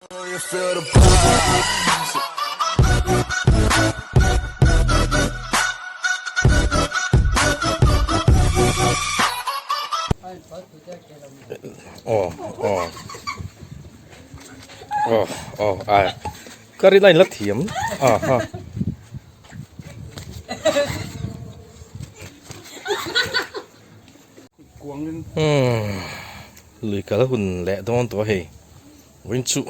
Aw aw aw aw ai ka rin a inla thiam a ha. Lui kal hun leh dawn tawh a hei vawiin chu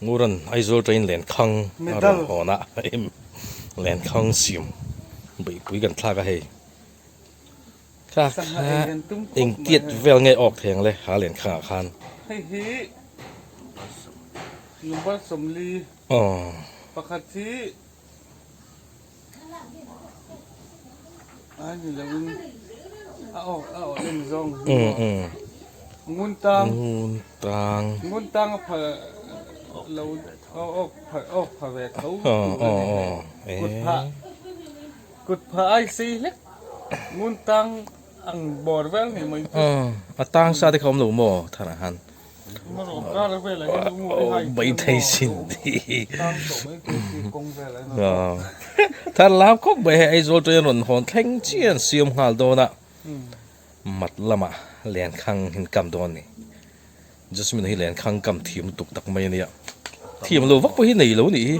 Nguran Aizawl train len khang a rawn hawn a em len khang siam beihpui kan thlak a hei kha kha engtiat vel nge awk thei ang le ha len khang ah khan. Hei hi number 40 pakhat hi Ai ni lo in a awk a awk en zawng hi ngun tang ngun tang ngun tang a pha lo awk pha awk pha ve tho kut pha kut pha ai sei hlek ngun tang ang bawr vel ni mai chu a tang sa te kha awm lo maw tharah han Maithei sin tih thar lam khawp mai hei Aizawl train rawn hawn thleng chiah an siam nghal dawn a mat lamah lenkhang in kam dawn a ni Jasmine hi lenkhang kam thiam lutuk tak mai a nia thiam lo vak pawh hi nei lo a nih hi.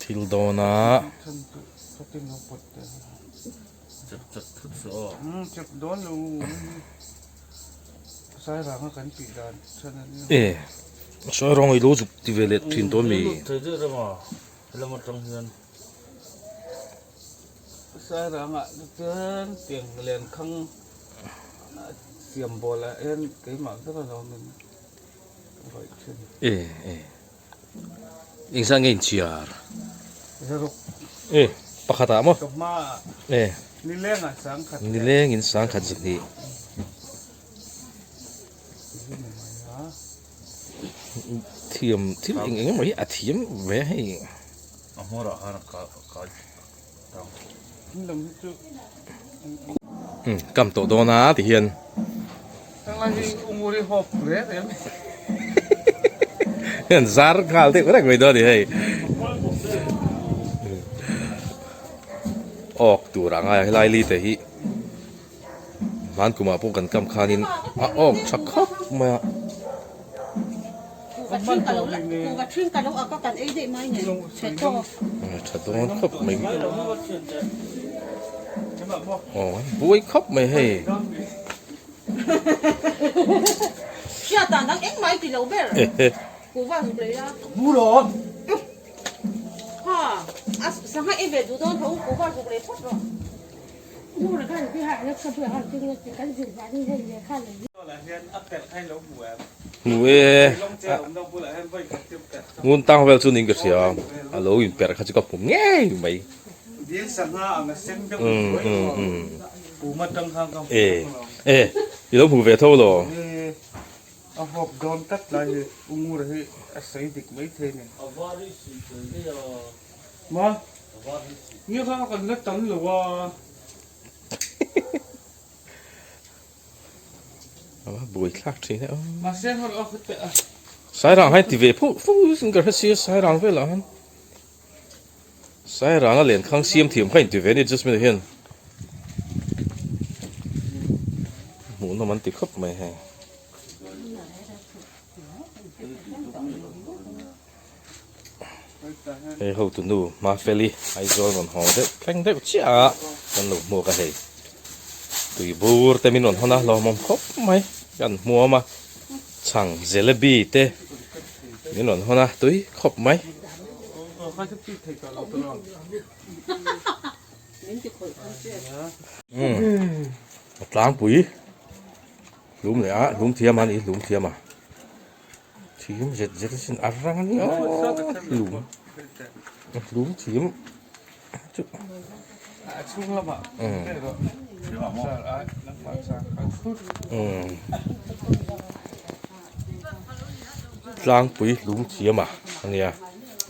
Thil dawn a. E sawi rawng i lo zuk ti ve leh thin tawh mi. E e engzah nge inchhiar e pakhat ah maw e nileng in sangkhat zahnih thiam thil eng eng emaw hi a thiam ve a hei. Kam tawh dawn a ti hian. Hian zar nghal deuh reng mai dawn a ni hei. Awk tur a ngai a helai li te hi hman kumah pawh kan kam khanin a awk tha khawp mai a. Tha dawn khawp mai aw buai khawp mai hei. Hmu e ngun tang vel chu niin ka hria a lo in perh kha chu ka hmu ngei mai e e i lo hmu ve tho lo Buai thlak thin e aw. Sairang hi ti ve phuh phuh in ka hre sia sairang velah hian sairang a lenkhang siam thiam kha inti ve a ni Jasmine hian hmuhnawm an ti khawp mai hei. Hei hotu nu Mafeli Aizawl rawn haw deuh thleng deuh chiah a kan lo hmuak a hei tui bur te min rawn hawn a lawmawm khawp mai kan hmuam a chhang jalebi te min rawn hawn a tui khawp mai. Umm a tlangpui hlum leh a hlum thiam a ni hlum thiam a. Thim zet zet asin a rang a ni aw hlum hlum thim chu tlangpui hlum thiam a ania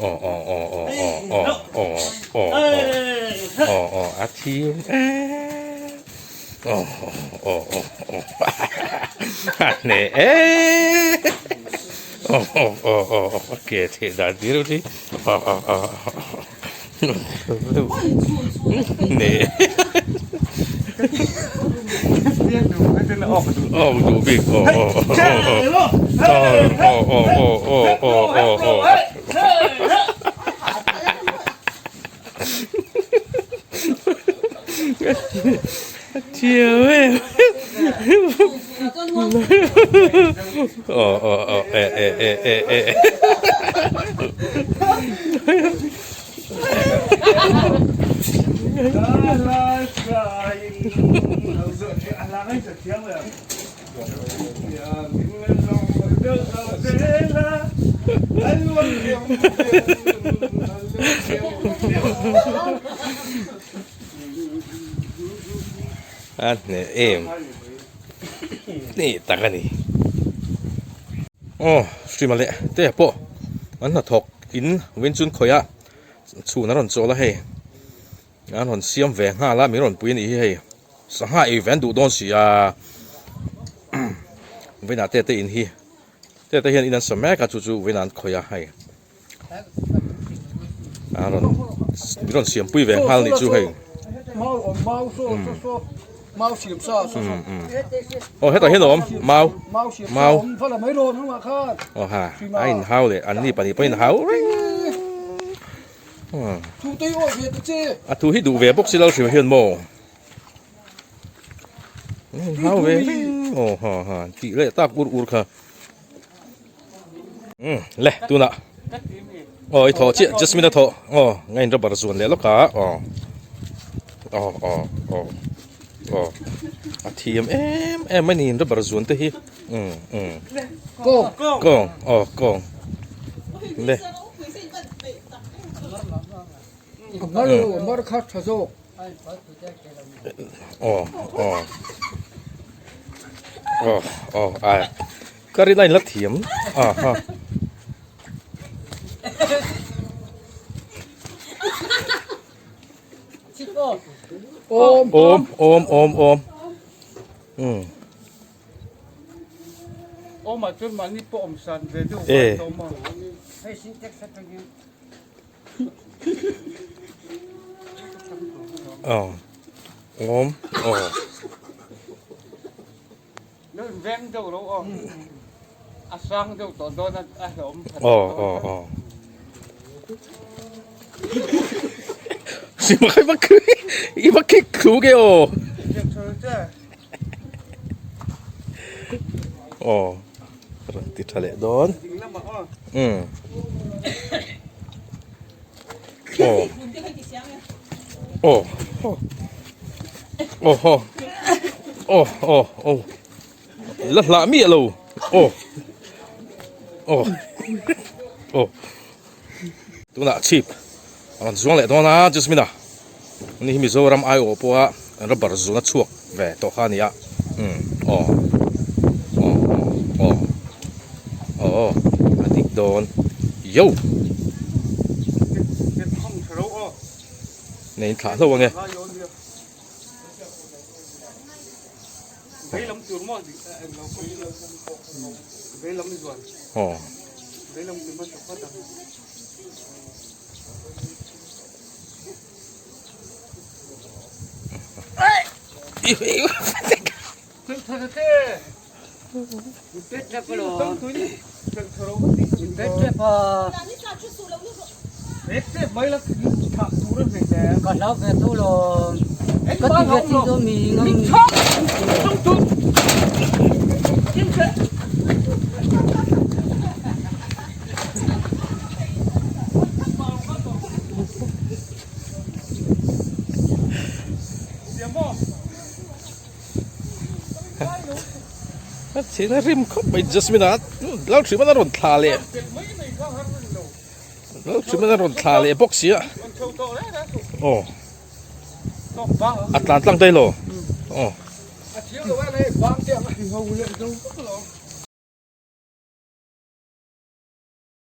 aw aw aw aw aw aw aw aw aw. Aw aw a thiam em aw aw aw aw a hneh em aw aw aw aw a ke theih dan tir hi aw aw aw hneh aw duh bik aw aw aw aw aw aw aw aw aw. Thiam em aw aw aw e e e e e A hneh em hneh tak a ni. Aw hrim a leh te pawh an hnathawk in winchun khawih a chhun a rawn chawl a hei. An rawn siam ve nghal a, min rawn pui a nih hi hei. Sangha ei ve an duh dawn si a, vawiinah te te in hi, te te hian in an sa mek a, chu chu vawiinah an khawih a hei. An rawn min rawn siam pui ve nghal a nih chu hei. Aw hetah hian a awm mau mau aw ha a inhau leh an ni pahnih pawh a inhau reng. A thu hi duh ve bawk si lo hrim hian maw hau ve aw ha ha tih leh tak ur ur kha um le tunah aw i thawh chiah Jasmine a thawh aw ngain rubber zuan leh lawk a aw aw aw aw aw a thiam em em a ni rubber zuan te hi um um kawng aw kawng le. Aw aw aw aw ai ka rin a inla thiam a ha. Awm awm awm awm um. Awm ah chuan mahni pawh awm san ve deuh a awm a. Aw awm aw. Veng deuh ro aw a sang deuh tawh dawn a a hlawm aw aw aw. I va kick thlu ge aw. Aw rawn ti tha leh dawn umm aw aw aw aw aw aw aw la hlah miah lo aw aw aw tunah chhip a rawn zuang leh dawn a Jasmine a Ani hi Mizoram aiawh pawha rubber zuna chhuak ve tawh kha a ni a umm aw aw aw aw aw a dik dawn yo nei in thlah hlauh ange. Aw. Thil a rim khawp mai Jasmine a Lalhriman a rawn thla leh Lalhriman a rawn thla leh bawk si a aw a tlan tlang daih lo aw.